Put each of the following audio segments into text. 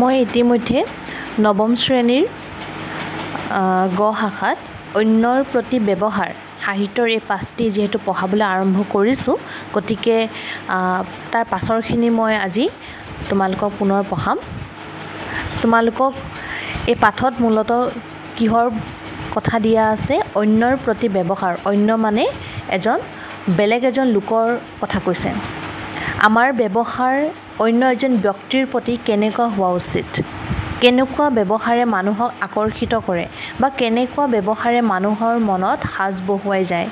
মই ইতিমধ্যে নৱম শ্ৰেণীৰ গ শাখাত অন্যৰ প্ৰতি ব্যৱহাৰ সাহিত্যৰ এই পাঠটি যিহেতু পঢ়াবলৈ আৰম্ভ কৰিছোঁ, গতিকে তাৰ পাছৰখিনি মই আজি তোমালোকক পুনৰ পঢ়াম। তোমালোকক এই পাঠত মূলতঃ কিহৰ কথা দিয়া আছে? অন্যৰ প্ৰতি ব্যৱহাৰ। অন্য মানে এজন বেলেগ এজন লোকৰ কথা কৈছে। আমাৰ ব্যৱহাৰ অন্য এজন ব্যক্তিৰ প্ৰতি কেনেকুৱা হোৱা উচিত, কেনেকুৱা ব্যৱহাৰে মানুহক আকৰ্ষিত কৰে বা কেনেকুৱা ব্যৱহাৰে মানুহৰ মনত সাঁচ বহুৱাই যায়।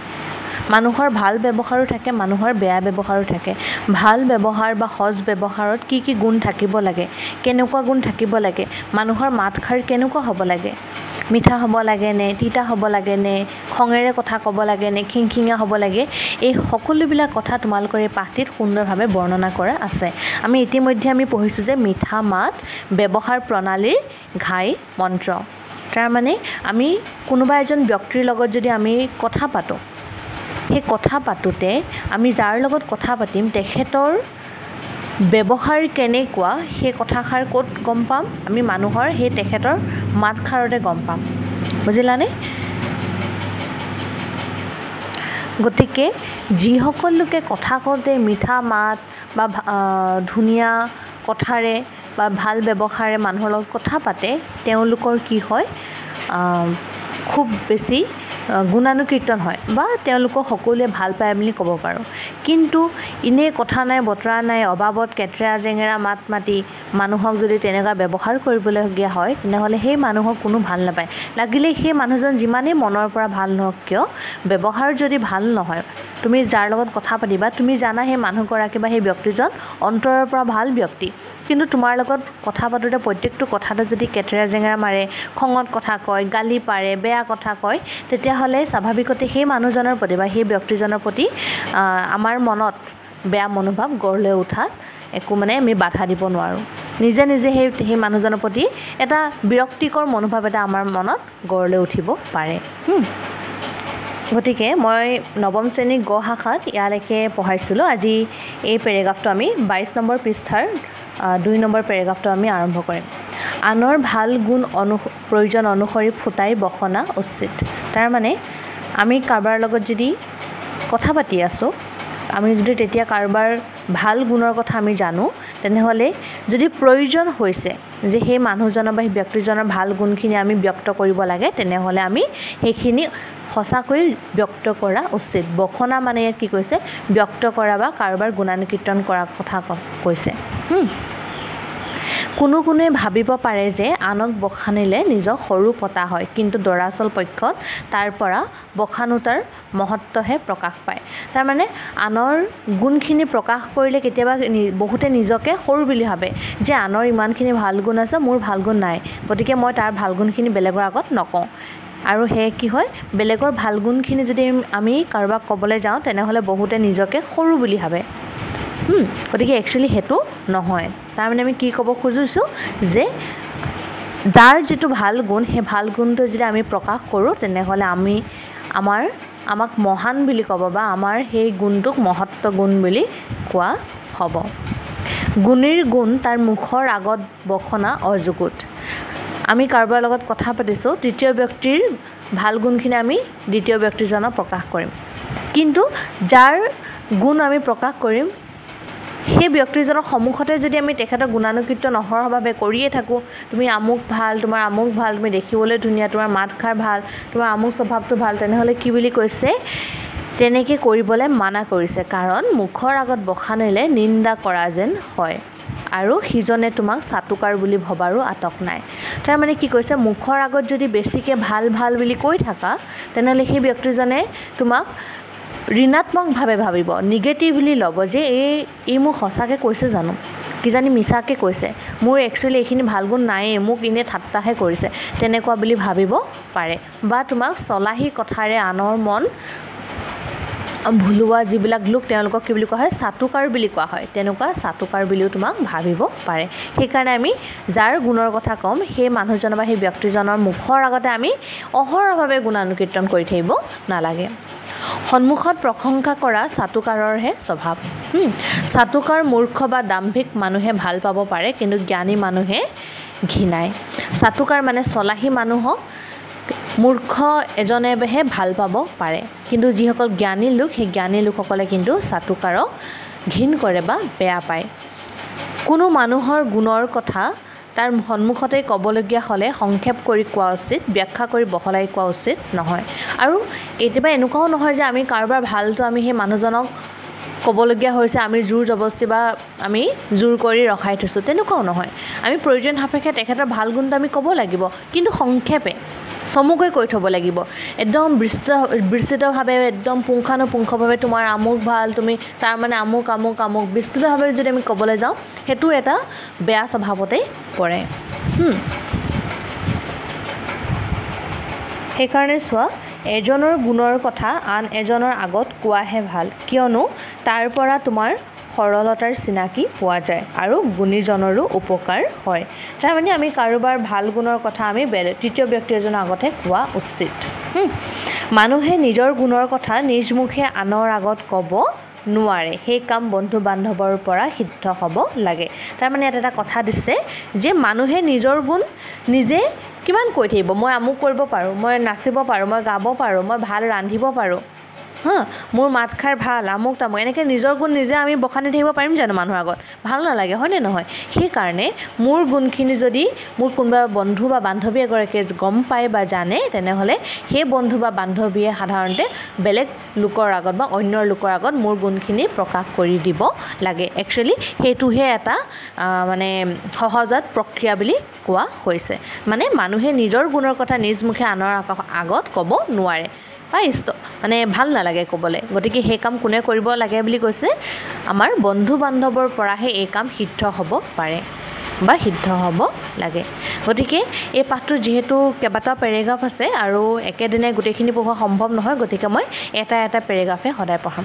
মানুহৰ ভাল ব্যৱহাৰো থাকে, মানুহৰ বেয়া ব্যৱহাৰো থাকে। ভাল ব্যৱহাৰ বা সজ ব্যৱহাৰত কি কি গুণ থাকিব লাগে, কেনেকুৱা গুণ থাকিব লাগে, মানুহৰ মাতষাৰ কেনেকুৱা হ'ব লাগে, মিঠা হ'ব লাগেনে তিতা হ'ব লাগেনে, খঙেৰে কথা ক'ব লাগেনে খিংখিঙীয়া হ'ব লাগে, এই সকলোবিলাক কথা তোমালোকৰ এই পাঠটিত সুন্দৰভাৱে বৰ্ণনা কৰা আছে। আমি ইতিমধ্যে পঢ়িছোঁ যে মিঠা মাত ব্যৱহাৰ প্ৰণালীৰ ঘাই মন্ত্ৰ। তাৰমানে আমি কোনোবা এজন ব্যক্তিৰ লগত যদি আমি কথা পাতোঁ, সেই কথা পাতোঁতে আমি যাৰ লগত কথা পাতিম তেখেতৰ ব্যৱহাৰ কেনেকুৱা, সেই কথাষাৰ ক'ত গম পাম? আমি মানুহৰ সেই তেখেতৰ মাতষাৰতে গম পাম। বুজিলানে? গতিকে যিসকল লোকে কথা কওঁতে মিঠা মাত বা ধুনীয়া কথাৰে বা ভাল ব্যৱহাৰে মানুহৰ লগত কথা পাতে, তেওঁলোকৰ কি হয়, খুব বেছি গুণানুকীৰ্তন হয় বা তেওঁলোকক সকলোৱে ভাল পায় বুলি ক'ব পাৰোঁ। কিন্তু এনেই কথা নাই বতৰা নাই, অবাবত কেটেৰা জেঙেৰা মাত মাতি মানুহক যদি তেনেকুৱা ব্যৱহাৰ কৰিবলগীয়া হয়, তেনেহ'লে সেই মানুহক কোনো ভাল নাপায়। লাগিলে সেই মানুহজন যিমানেই মনৰ পৰা ভাল নহওক কিয়, ব্যৱহাৰ যদি ভাল নহয়, তুমি যাৰ লগত কথা পাতিবা তুমি জানা সেই মানুহগৰাকী বা সেই ব্যক্তিজন অন্তৰৰ পৰা ভাল ব্যক্তি, কিন্তু তোমাৰ লগত কথা পাতোঁতে প্ৰত্যেকটো কথাতে যদি কেটেৰা জেঙেৰা মাৰে, খঙত কথা কয়, গালি পাৰে, বেয়া কথা কয়, তেতিয়াহ'লে স্বাভাৱিকতে সেই মানুহজনৰ প্ৰতি বা সেই ব্যক্তিজনৰ প্ৰতি আমাৰ মনত বেয়া মনোভাৱ গঢ় লৈ উঠাত একো মানে আমি বাধা দিব নোৱাৰোঁ। নিজে নিজে সেই মানুহজনৰ প্ৰতি এটা বিৰক্তিকৰ মনোভাৱ এটা আমাৰ মনত গঢ় লৈ উঠিব পাৰে। গতিকে মই নৱম শ্ৰেণীৰ গ শাখাত ইয়ালৈকে পঢ়াইছিলোঁ। আজি এই পেৰেগ্ৰাফটো আমি 22 নম্বৰ পৃষ্ঠাৰ 2 নম্বৰ পেৰেগ্ৰাফটো আমি আৰম্ভ কৰিম। আনৰ ভাল গুণ প্ৰয়োজন অনুসৰি ফুটাই বখনা উচিত। তাৰমানে আমি কাৰোবাৰ লগত যদি কথা পাতি আছোঁ, আমি যদি তেতিয়া কাৰোবাৰ ভাল গুণৰ কথা আমি জানো, তেনেহ'লে যদি প্ৰয়োজন হৈছে যে সেই মানুহজনৰ বা সেই ব্যক্তিজনৰ ভাল গুণখিনি আমি ব্যক্ত কৰিব লাগে, তেনেহ'লে আমি সেইখিনি সঁচাকৈ ব্যক্ত কৰা উচিত। বখনা মানে ইয়াত কি কৈছে? ব্যক্ত কৰা বা কাৰোবাৰ গুণানুকীৰ্তন কৰাৰ কথা কৈছে। কোনো কোনোৱে ভাবিব পাৰে যে আনক বখানিলে নিজক সৰু পতা হয়, কিন্তু দৰাচল পক্ষত তাৰ পৰা বখানোতাৰ মহত্বহে প্ৰকাশ পায়। তাৰমানে আনৰ গুণখিনি প্ৰকাশ কৰিলে কেতিয়াবা বহুতে নিজকে সৰু বুলি ভাবে যে আনৰ ইমানখিনি ভাল গুণ আছে, মোৰ ভাল গুণ নাই, গতিকে মই তাৰ ভাল গুণখিনি বেলেগৰ আগত নকওঁ। আৰু সেয়ে কি হয়, বেলেগৰ ভাল গুণখিনি যদি আমি কাৰোবাক ক'বলৈ যাওঁ, তেনেহ'লে বহুতে নিজকে সৰু বুলি ভাবে। গতিকে একচুৱেলি সেইটো নহয়। তাৰমানে আমি কি ক'ব খুজিছোঁ যে যাৰ যিটো ভাল গুণ, সেই ভাল গুণটো যদি আমি প্ৰকাশ কৰোঁ, তেনেহ'লে আমি আমাক মহান বুলি ক'ব বা আমাৰ সেই গুণটোক মহত্ব গুণ বুলি কোৱা হ'ব। গুণীৰ গুণ তাৰ মুখৰ আগত বখনা অযুগুত। আমি কাৰোবাৰ লগত কথা পাতিছোঁ, তৃতীয় ব্যক্তিৰ ভাল গুণখিনি আমি দ্বিতীয় ব্যক্তিজনক প্ৰকাশ কৰিম, কিন্তু যাৰ গুণ আমি প্ৰকাশ কৰিম সেই ব্যক্তিজনৰ সন্মুখতে যদি আমি তেখেতৰ গুণানুকীৰ্তন অহৰহভাৱে কৰিয়ে থাকোঁ, তুমি আমুক ভাল, তোমাৰ আমুক ভাল, তুমি দেখিবলৈ ধুনীয়া, তোমাৰ মাতষাৰ ভাল, তোমাৰ আমুক স্বভাৱটো ভাল, তেনেহ'লে কি বুলি কৈছে? তেনেকৈ কৰিবলৈ মানা কৰিছে। কাৰণ মুখৰ আগত বখানিলে নিন্দা কৰা যেন হয় আৰু সিজনে তোমাক চাটুকাৰ বুলি ভবাৰো আটক নাই। তাৰমানে কি কৈছে, মুখৰ আগত যদি বেছিকৈ ভাল ভাল বুলি কৈ থাকা, তেনেহ'লে সেই ব্যক্তিজনে তোমাক ঋণাত্মকভাৱে ভাবিব, নিগেটিভলি ল'ব যে এই মোক সঁচাকৈ কৈছে জানো, কিজানি মিছাকৈ কৈছে, মোৰ একচুৱেলি এইখিনি ভাল গুণ নায়েই, মোক এনেই ঠাট্টাহে কৰিছে, তেনেকুৱা বুলি ভাবিব পাৰে। বা তোমাক চলাহী কথাৰে আনৰ মন ভুলোৱা যিবিলাক লোক তেওঁলোকক কি বুলি কোৱা হয়, চাটুকাৰ বুলি কোৱা হয়। তেনেকুৱা চাটুকাৰ বুলিও তোমাক ভাবিব পাৰে। সেইকাৰণে আমি যাৰ গুণৰ কথা ক'ম সেই মানুহজনৰ বা সেই ব্যক্তিজনৰ মুখৰ আগতে আমি অহৰহভাৱে গুণানুকীৰ্তন কৰি থাকিব নালাগে। সন্মুখত প্ৰশংসা কৰা চাটুকাৰৰহে স্বভাৱ। চাটুকাৰ মূৰ্খ বা দাম্ভিক মানুহে ভাল পাব পাৰে, কিন্তু জ্ঞানী মানুহে ঘৃণায়। চাটুকাৰ মানে চলাহী মানুহক মূৰ্খ এজনেহে ভাল পাব পাৰে, কিন্তু যিসকল জ্ঞানী লোক সেই জ্ঞানী লোকসকলে কিন্তু চাটুকাৰক ঘিণ কৰে বা বেয়া পায়। কোনো মানুহৰ গুণৰ কথা তাৰ সন্মুখতেই ক'বলগীয়া হ'লে সংক্ষেপ কৰি কোৱা উচিত, ব্যাখ্যা কৰি বহলাই কোৱা উচিত নহয়। আৰু কেতিয়াবা এনেকুৱাও নহয় যে আমি কাৰোবাৰ ভালটো আমি সেই মানুহজনক ক'বলগীয়া হৈছে, আমি জোৰ জবস্তি বা আমি জোৰ কৰি ৰখাই থৈছোঁ, তেনেকুৱাও নহয়। আমি প্ৰয়োজন সাপেক্ষে তেখেতৰ ভাল গুণটো আমি ক'ব লাগিব, কিন্তু সংক্ষেপে চমুকৈ কৈ থ'ব লাগিব। একদম বিস্তৃতভাৱে, একদম পুংখানুপুংখভাৱে তোমাৰ আমুক ভাল, তুমি তাৰমানে আমুক আমুক আমুক বিস্তৃতভাৱে যদি আমি ক'বলৈ যাওঁ, সেইটো এটা বেয়া স্বভাৱতেই পৰে। সেইকাৰণে চোৱা, এজনৰ গুণৰ কথা আন এজনৰ আগত কোৱাহে ভাল, কিয়নো তাৰ পৰা তোমাৰ সৰলতাৰ চিনাকি পোৱা যায় আৰু গুণীজনৰো উপকাৰ হয়। তাৰমানে আমি কাৰোবাৰ ভাল গুণৰ কথা আমি বেলেগ তৃতীয় ব্যক্তি এজনৰ আগতহে কোৱা উচিত। মানুহে নিজৰ গুণৰ কথা নিজ মুখে আনৰ আগত ক'ব নোৱাৰে, সেই কাম বন্ধু বান্ধৱৰ পৰা সিদ্ধ হ'ব লাগে। তাৰমানে ইয়াত এটা কথা দিছে যে মানুহে নিজৰ গুণ নিজে কিমান কৈ থাকিব, মই আমুক কৰিব পাৰোঁ, মই নাচিব পাৰোঁ, মই গাব পাৰোঁ, মই ভাল ৰান্ধিব পাৰোঁ, হা, মোৰ মাতষাৰ ভাল, আমুক তামুক, এনেকৈ নিজৰ গুণ নিজে আমি বখানি থাকিব পাৰিম জানো মানুহৰ আগত? ভাল নালাগে, হয়নে নহয়? সেইকাৰণে মোৰ গুণখিনি যদি মোৰ কোনোবা বন্ধু বা বান্ধৱী এগৰাকীয়ে গম পায় বা জানে, তেনেহ'লে সেই বন্ধু বা বান্ধৱীয়ে সাধাৰণতে বেলেগ লোকৰ আগত বা অন্য লোকৰ আগত মোৰ গুণখিনি প্ৰকাশ কৰি দিব লাগে। একচুৱেলি সেইটোহে এটা মানে সহজাত প্ৰক্ৰিয়া বুলি কোৱা হৈছে। মানে মানুহে নিজৰ গুণৰ কথা নিজ মুখে আনৰ আগত ক'ব নোৱাৰে বা ইষ্ট মানে ভাল নালাগে ক'বলৈ। গতিকে সেই কাম কোনে কৰিব লাগে বুলি কৈছে, আমাৰ বন্ধু বান্ধৱৰ পৰাহে এই কাম সিদ্ধ হ'ব পাৰে বা সিদ্ধ হ'ব লাগে। গতিকে এই পাঠটোৰ যিহেতু কেইবাটাও পেৰেগ্ৰাফ আছে আৰু একেদিনাই গোটেইখিনি পঢ়োৱা সম্ভৱ নহয়, গতিকে মই এটা এটা পেৰেগ্ৰাফে সদায় পঢ়াম।